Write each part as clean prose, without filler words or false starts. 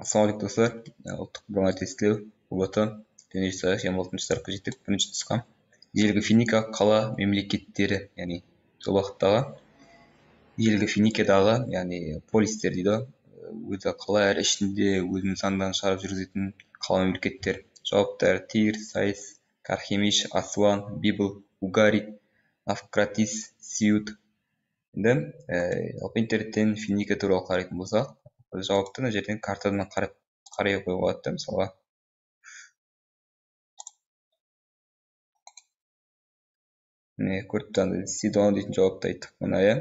Ассалаумағалейкум, достар! Ұлттық бірыңғай тестілеу ҰБТ дүниежүзі 26-сұраққа жеттік. Бірінші нұсқа. Ежелгі Финика қала мемлекеттері, яғни сол уақыттағы ежелгі Финикиядағы, яғни полистер дейді ғой, өзі қала әрі ішінде өзінің заңдарын шығарып жүргізетін қала мемлекеттер. Жауаптары: Тир, Саис, Кархемиш, Асуан, Библ, Угарит, Навкратис, Сиут. Енді жалпы интернеттен Финика туралы қарайтын болсақ, жауапты мына жерден картадан қарап қарай қоюға болады да, мысалға. Міне, көріп тұрғандай, Сидон дейтін жауапты айттық мына, иә.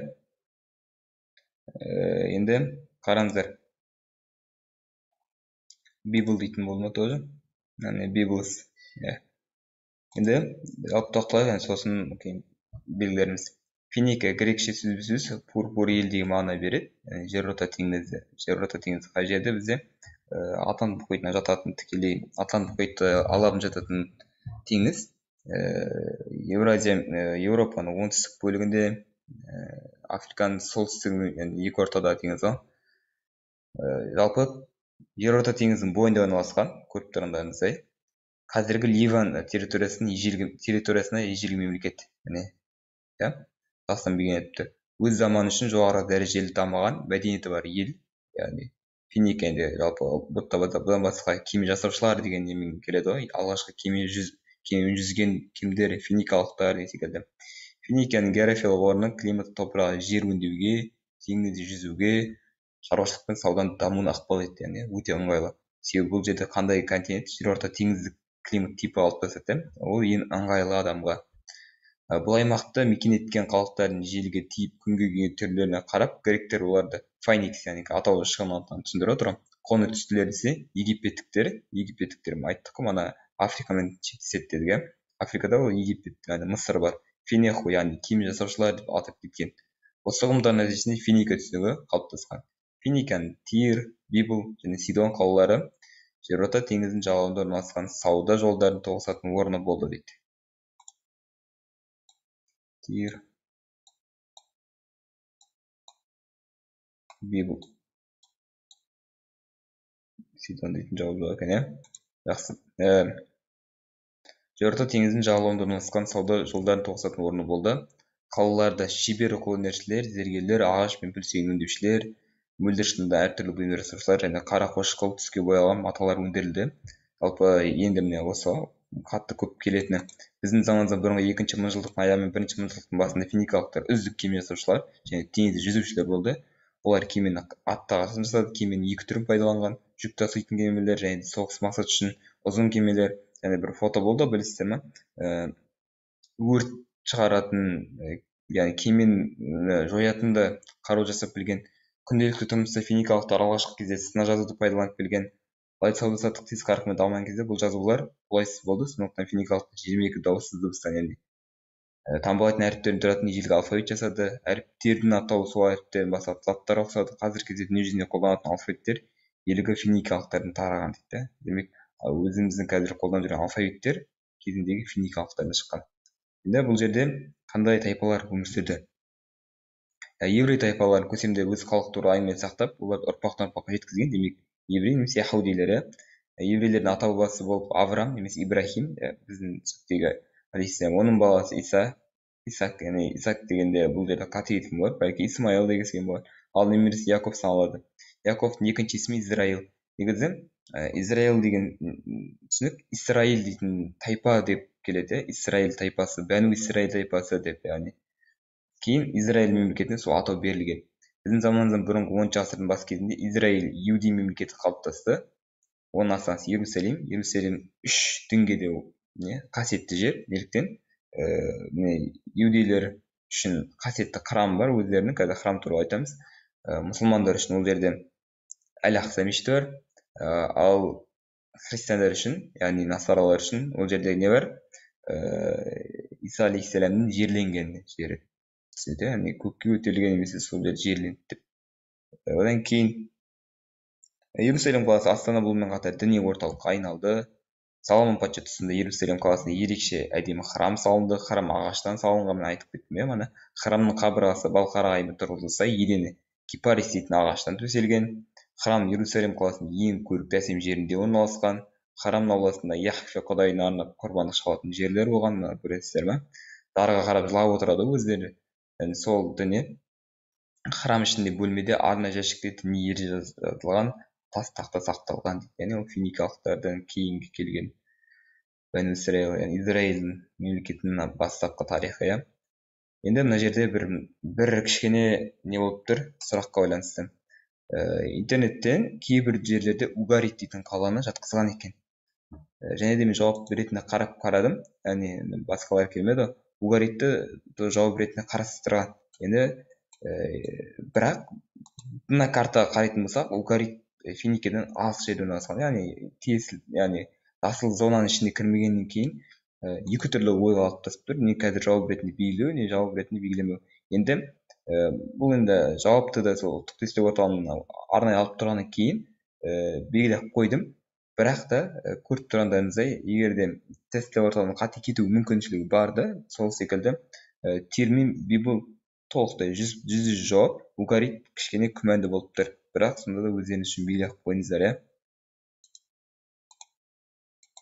Енді қараңыздар. Библ дейтін болды ма тоже? Міне, Библс. Иә. Енді жалпы тоқталайық, енді сосын кейін белгілеріміз. Финика грекше сөзбе-сөз пурпур ел деген мағына береді. Яғни Жерорта теңізі. Жерорта теңізі қай жерде бізде? Атлант мұхитына жататын, тікелей Атлант мұхиты алабына жататын теңіз. Еуразия, Еуропаның оңтүстік бөлігінде, Африканың солтүстігінде, яғни екі ортада теңіз ғой. Жалпы Жерорта теңізінің бойында орналасқан, көріп тұрғандарыңыздай. Қазіргі Ливан территориясының ежелгі территориясына ежелгі мемлекет. Міне, иә? Тастан беген етіпті. Өз заманы үшін жоғары дәрежелі дамыған мәдениеті бар ел, яғни Финика. Енді жалпы бұдан басқа кеме жасаушылар деген немен келеді ғой. Алғашқы кемемен жүзген кемдер финикалықтар деген секілді. Финикияның географиялық орны, климаты, топырағы жер өңдеуге, теңізде жүзуге, шаруашылық пен сауданың дамуына ықпал етті, яғни өте ыңғайлы. Себебі бұл жерде қандай континент, Жерорта теңіздік климат типі қалыптасады, ол ең ыңғайлы адамға. Бұл аймақты мекен еткен халықтардың желге тиіп күнге күйген түрлеріне қарап, гректер оларды файникс, яғни атаулы шығын түсіндіріп отыр. Қоңыр түстілер десе, египеттіктер, египеттіктер айттық қой, мана Африкамен шектеседі дедік, иә. Африкада ол Египет, яғни Мысыр бар. Финеху, яғни кеме жасаушылар деп атап кеткен. Осы ұғымдар нәтижесінде Финика түсінігі қалыптасқан. Финиканың Тир, Библ және Сидон қалалары Жерорта теңізінің жағалауында орналасқан сауда жолдарын тоғысатын орны болды дейді. Тир, Библ, Сидон дейтін жауап жоқ екен, иә? Жақсы. Жерорта теңізінің жағалауында орналасқан сауда жолдарын тоғысатын орны болды. Қалаларда шебер қолөнершілер, зергерлер, ағаш пен піл сүйегін өңдеушілер, мөлдір шыныдан әртүрлі бұйымдар жасаушылар және қара қошқыл түске боялған маталар өндірілді. Жалпы енді міне осы қатты көп келетіні. Біздің заманымыздан бұрынғы екінші мыңжылдықтың аяғы мен бірінші мыңжылдықтың басында финикалықтар үздік кеме жасаушылар және теңізде жүзушілер болды. Олар кемені атты ағаштан жасады, кеменің екі түрін пайдаланған, жүк таситын кемелер және соғыс мақсаты үшін ұзын кемелер. Және бір фото болды, білесіздер ме? Өрт шығаратын, яғни кемені жоятын да қару жасап білген. Күнделікті тұрмыста финикалықтар алғашқы кезде сына жазуды пайдаланып келген. Алайда сауда саттық тез қарқынмен дамыған кезде бұл жазулар қолайсыз болды. Сондықтан финикалықтар 22 дауыссыз дыбыстан, яғни таңбалайтын әріптерден тұратын ежелгі алфавит жасады. Әріптердің атауы сол әріптерден басталып заттарға ұқсады. Қазіргі кезде дүниежүзінде қолданылатын алфавиттер ежелгі финикалықтардан тараған дейді. Демек, өзіміздің қазір қолданып жүрген алфавиттер кезіндегі финикалықтардан шыққан. Енді бұл жерде қандай тайпалар өмір сүрді? Еврей тайпаларын көсемдері өз халқы туралы әңгіме сақтап, оларды ұрпақтан ұрпаққа жеткізген. Демек, еврей немесе яхудилер, иә. Еврейлердің ата бабасы болып Авраам немесе Ибрахим, біздің түсініктегі алейхиссалам, оның баласы Иса, Исак, яғни Исак дегенде бұл жерде қате кеткен болады, бәлки Исмаил деген болады. Ал немересі Яков саналады. Яковтың екінші есімі Израил. Негізі Израил деген түсінік Исраил дейтін тайпа деп келеді, Исраил тайпасы, Бәну Исраил тайпасы деп, яғни кейін Израиль мемлекетіне сол атау берілген. Біздің заманымыздан бұрынғы 10 ғасырдың бас кезінде Израиль иудей мемлекеті қалыптасты. Оның астанасы Иерусалим. Иерусалим үш дінге де не қасиетті жер. Неліктен? Міне, иудейлер үшін қасиетті храм бар өздерінің, қазір храм туралы айтамыз. Мұсылмандар үшін ол жерде Әл-Ақса мешіті бар. Ал христиандар үшін, яғни насаралар үшін ол жерде не бар? Иса алейхиссаламның жерленген жері. Түсінікті, яғни көкке көтерілген немесе сол жерде жерленді деп. Одан кейін Иерусалим қаласы астана болумен қатар діни орталыққа айналды. Соломон патша тұсында Иерусалим қаласында ерекше әдемі храм салынды. Храм ағаштан салынған, мен айтып кеттім, иә, мана. Храмның қабырғасы балқарағаймен тұрғызылса, едені кипарис дейтін ағаштан төселген. Храм Иерусалим қаласының ең көрікті әсем жерінде орналасқан. Храмның ауласында Яхве құдайына арнап құрбандық шалатын жерлер болған, мына көресіздер ма? Дарға қарап жылап отырады ғой өздері. Яғни сол дүние. Храм ішінде бөлмеде арнайы жәшікте діни ереже жазылған тас тақта сақталған дейді. Яғни ол финикалықтардан кейінгі келген Бәну Исраил, яғни Израиль мемлекетінің бастапқы тарихы, иә. Енді мына жерде бір кішкене не болып тұр сұраққа байланысты. Интернеттен кейбір жерлерде Угарит дейтін қаланы жатқызған екен. Және де мен жауап ретінде қарап қарадым, яғни басқалар келмеді. Угаритті жауап ретінде қарастырған. Енді бірақ мына картаға қарайтын болсақ, Угарит Финикиядан алыс жерде орналасқан, яғни тиесілі, яғни жасыл зонаның ішіне кірмегеннен кейін екі түрлі ой қалыптасып тұр. Не қазір жауап ретінде белгілеу, не жауап ретінде белгілемеу. Енді бұл енді жауапты да сол ұлттық тестілеу орталығынан арнайы алып тұрғаннан кейін белгілеп қойдым. Бірақ та көріп тұрғандарыңыздай, егер де тестілеу орталығының қате кету мүмкіншілігі бар да, сол секілді термин библ толықтай 100% жауап, Угарит кішкене күмәнді болып тұр. Бірақ сонда да өздеріңіз үшін белгілеп қойыңыздар, иә.